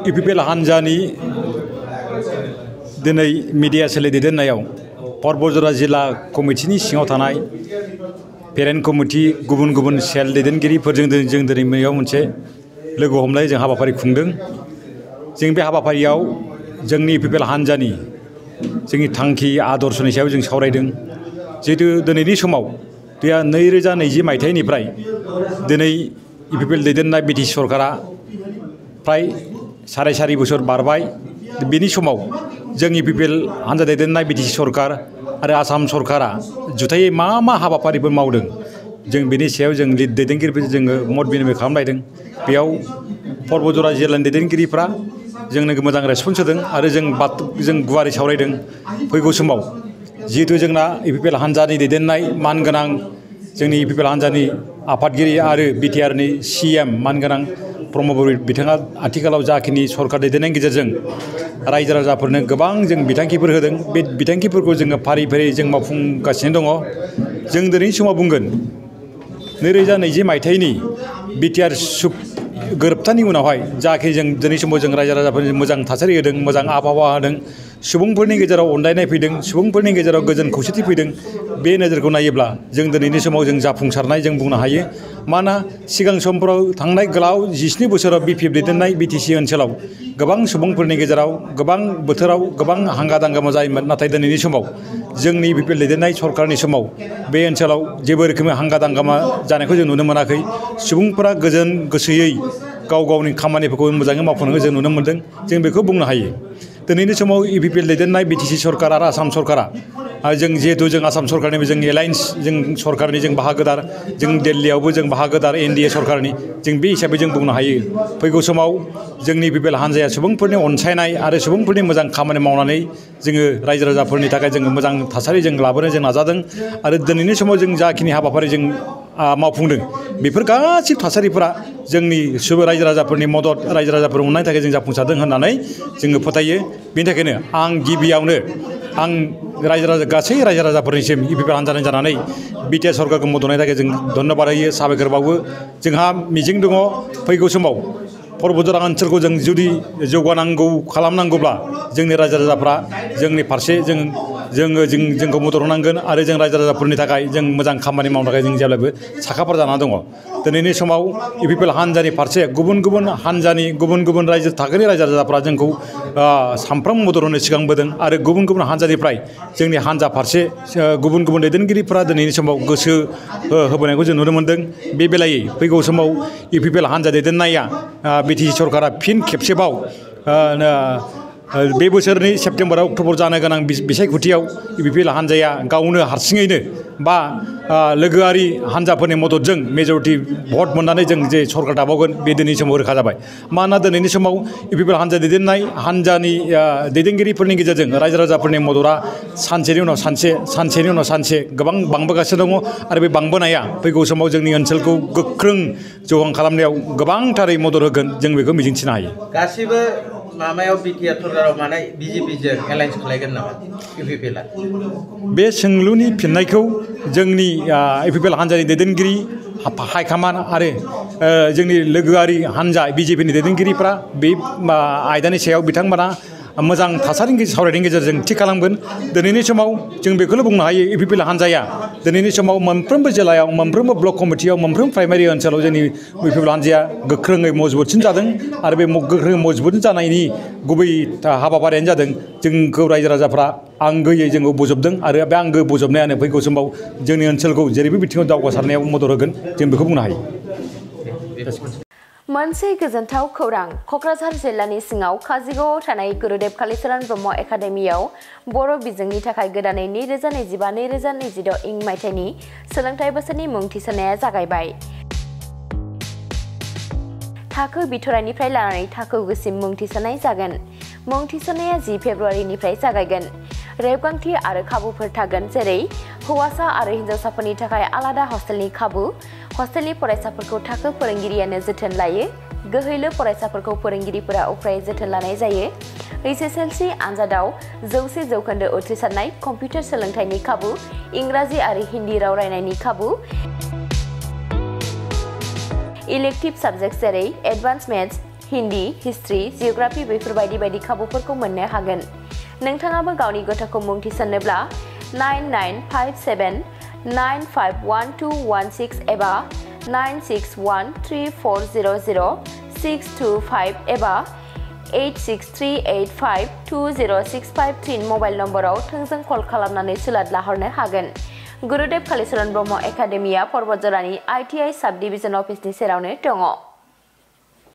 इपिपिएल हानजानि दिनै मिडिया सेल दैदेननायाव परबजरा जिल्ला कमिटिनि सिङाव थानाय पेरेन्ट कमिटि गुबुन गुबुन सेल दैदेनगिरिफोरजों जों दिनै बेयाव मोनसे लोगो हमलाय जों हाबाफारि खुंदों। जों बे हाबाफारियाव जोंनि इपिपिएल हानजानि जोंनि थांखि आदर्शनि सायाव जों सावरायदों। जिहेतु दिनैनि समाव 2020 मायथाइनिफ्राय दिनै इपिपिएल दैदेननाय बिटिसि सरकारा प्राय 4.5 बोसोर बारबाय। बेनि समाव जों इपिपिएल हानजा दैदेननाय बिटिसि सरकार आरो आसाम सरकारा जुथायै मा मा हाबाफारिफोर मावदों जों बेनि सायाव जों दैदेनगिरिफोरजों जोङो मत बिनिमय खालामलायदों। बेयाव परबजरा जिल्लानि दैदेनगिरिफ्रा जोंनो मोजां रेसपन्स होदों आरो जों गुवारै सावरायदों। फैगौ समाव जिहेतु जोंना इपिपिएल हानजानि दैदेननाय मानगोनां जोंनि इपिपिएल हानजानि आफादगिरि आरो बिटिआरनि CM मानगोनां प्रमद बर' बिथाङा आथिखालाव जाखिनि सरकार दैदेननायनि गेजेरजों रायजो राजाफोरनो गोबां जों बिथांखिफोर होदों। बे बिथांखिफोरखौ जोङो फारि फारि जों मावफुंगासिनो दङ। जों दिनैनि समाव बुंगोन 2020 मायथाइनि बिटिआर गोरोबथानि उनावहाय जाखिनि जों दिनै समाव जों रायजो राजाफोरनो मोजां थासारि होदों, मोजां आबहावा होदों, सुबुंफोरनि गेजेराव अनलायनाय फैदों, सुबुंफोरनि गेजेराव गोजोन खौसेथि फैदों। बे नोजोरखौ नायोब्ला जों दिनैनि समाव जों जाफुंसारनाय जों बुंनो हायो। मानोना सिगां समफोराव थांनाय गोलाव 17 बोसोराव BPF दैदेननाय BTC ओनसोलाव गोबां सुबुंफोरनि गेजेराव गोबां बोथोराव गोबां हांगा दांगामा जायोमोन। नाथाय दिनैनि समाव जोंनि इपिपिएल दैदेननाय सरकारनि समाव बे ओनसोलाव जेबो रोखोमनि हांगा दांगामा जानायखौ जों नुनो मोनाखै। सुबुंफोरा गोजोन गोसोयै गाव गावनि खामानिफोरखौ मोजाङै मावफुंनायखौ जों नुनो मोन्दों। जों बेखौ बुंनो हायो। दिनैनि समाव इपिपिएल दैदेननाय BTC सरकार आरो आसाम सरकारा जों जिहेतु जों आसाम सरकारनिबो जों एलायन्स जों सरकारनि जों बाहागोदार, जों दिल्लीयावबो जों बाहागोदार NDA सरकारनि, जों बे हिसाबै जों बुंनो हायो फैगौ समाव जोंनि इपिपिएल हानजाया सुबुंफोरनि अनसायनाय आरो सुबुंफोरनि मोजां खामानि मावनानै जोङो रायजो राजाफोरनि थाखाय जोङो मोजां थासारि जों लाबोनो जों नाजादों। आरो दिनैनि समाव जों जाखिनि हाबाफारि जों मावफुंदों बेफोर गासिबो थासारिफोरा जोंनि रायजो राजाफोरनि मदद, रायजो राजाफोर अननायनि थाखाय जों जाफुंसारदों होननानै जोङो फोथायो। बेनि थाखायनो आं गिबियावनो गासै रायजो राजाफोरनिसिम इपिपिएल हानजानि जानानै बिटिआर सरकारखौ मदद होनायनि थाखाय जों धन्यबाद होयो, साबायखर बावो। जोंहा मिजिं दङ फैगौ समाव परबजरा ओनसोलखौ जों जुदि जौगानांगौ खालामनांगौब्ला जोंनि रायजो राजाफ्रा जोंनि फारसे जोंखौ मदद होनांगोन आरो जों रायजो राजाफोरनि थाखाय जों मोजां खामानि मावनो थाखाय जों जेब्लाबो साखाफारा जानानै दङ। दिनैनि समाव इपिपिएल हानजानि फारसे गुबुन गुबुन हानजानि गुबुन गुबुन थाखोनि रायजो राजाफ्रा जोंखौ सानफ्रोमबो मदद होनो सिगांबोदों आरो गुबुन गुबुन हानजानिफ्राय जोंनि हानजा फारसे गुबुन गुबुन दैदेनगिरिफोरा दिनैनि समाव गोसो होबोनायखौ जों नुनो मोन्दों। बे बेलायै फैगौ समाव इपिपिएल हानजा दैदेननाया BTC सरकारा फिन खेबसेबाव बे बोसोरनि सेप्तेम्बर अक्ट'बर जानो गोनां बिसायख'थियाव इपिपिएल हानजाया गावनो हारसिङैनो बा लोगोआरि हानजाफोरनि मददजों मेजरिटि भट मोननानै जों जे सरकार दाबावगोन बे दिनैनि समाव रोखा जाबाय। मानोना दिनैनि समाव इपिपिएल हानजा दैदेननाय हानजानि दैदेनगिरिफोरनि गेजेरजों रायजो राजाफोरनि मददआ सानसेनि उनाव सानसे गोबां बांबोगासिनो दङ आरो बे बांबोनाया फैगौ समाव जोंनि ओनसोलखौ गोख्रों जौगां खालामनायाव गोबांथारै मदद होगोन जों बेखौ मिजिंथिनो हायो। गासिबो माबायाव बिटिआर सरकाराव माने BJP-जों एलायन्स खालायगोन नामा इपिपिएलआ? बे सोंलुनि फिननायखौ जोंनि इपिपिएल हानजानि दैदेनगिरि हाइकमान्ड आरो जोंनि लोगोआरि हानजा BJP-नि दैदेनगिरिफ्रा बे आयदानि सायाव बिथांमोना मोजां थासारिनि सावरायनायनि गेजेरजों थि खालामगोन। दिनैनि समाव जों बेखौनो बुंनो हायो इपिपिएल हानजाया दिनैनि समाव मोनफ्रोमबो जिल्लायाव, मोनफ्रोमबो ब्लक कमिटियाव, मोनफ्रोम प्राइमारि ओनसोलाव जोंनि इपिपिएल हानजाया गोख्रोङै मजबुतसिन जादों आरो बे गोख्रों मजबुत जानायनि गुबै हाबाफारियानो जादों जोंखौ रायजो राजाफ्रा आंगोयै जोंखौ बोजबदों आरो बे आंगो बोजबनायानो फैगौ समाव जोंनि ओनसोलखौ जेरैबो बिथिङाव दावगासारनायाव मदद होगोन जों बेखौ बुंनो हायो। मोनसे गोजोनथाव खौरां क'क्राझार जिल्लानि सिङाव काजिगावआव थानाय गुरुदेव कालिचरण ब्रह्म एकाडेमियाव बर' बिजोंनि थाखाय गोदानै 2025-2026 इं मायथाइनि सोलोंथाइ बोसोरनि मुं थिसननाया जागायबाय। थाखो बिथराइनिफ्राय लानानै थाखो गुसिम मुं थिसननाय जागोन। मुं थिसननाया 10 फेब्रुवारिनिफ्राय जागायगोन। रेबगान्थि आरो खाबुफोर थागोन जेरै हौवासा आरो हिन्जावसाफोरनि थाखाय आलादा हस्टेलनि खाबु, हस्टेलनि फरायसाफोरखौ थाखो फोरोंगिरियानो जोथोन लायो, गोहैलो फरायसाफोरखौ फोरोंगिरिफोरा उफ्रायै जोथोन लानाय जायो, HSLC आनजादाव 100% उथ्रिसारनाय, कम्पिउटार सोलोंथाइनि खाबु, इंराजि आरो हिन्दी राव रायनायनि खाबु, इलेक्टिभ साबजेक्ट जेरै advance maths, Hindi, history, geography बेफोरबायदि बायदि खाबुफोरखौ मोननो हागोन। नोंथाङाबो गावनि गथ'खौ मुं थिसन्नोब्ला 9957951216 एबा 9613400625 एबा 8638520653 मबाइल नम्बराव थोंजों कल खालामनानै सुलाद लाहरनो हागोन। गुरुदेव कालीचरण ब्रह्म एकाडेमिया पर्बतजरानि ITI साब डिभिजन अफिसनि सेरावनो दङ।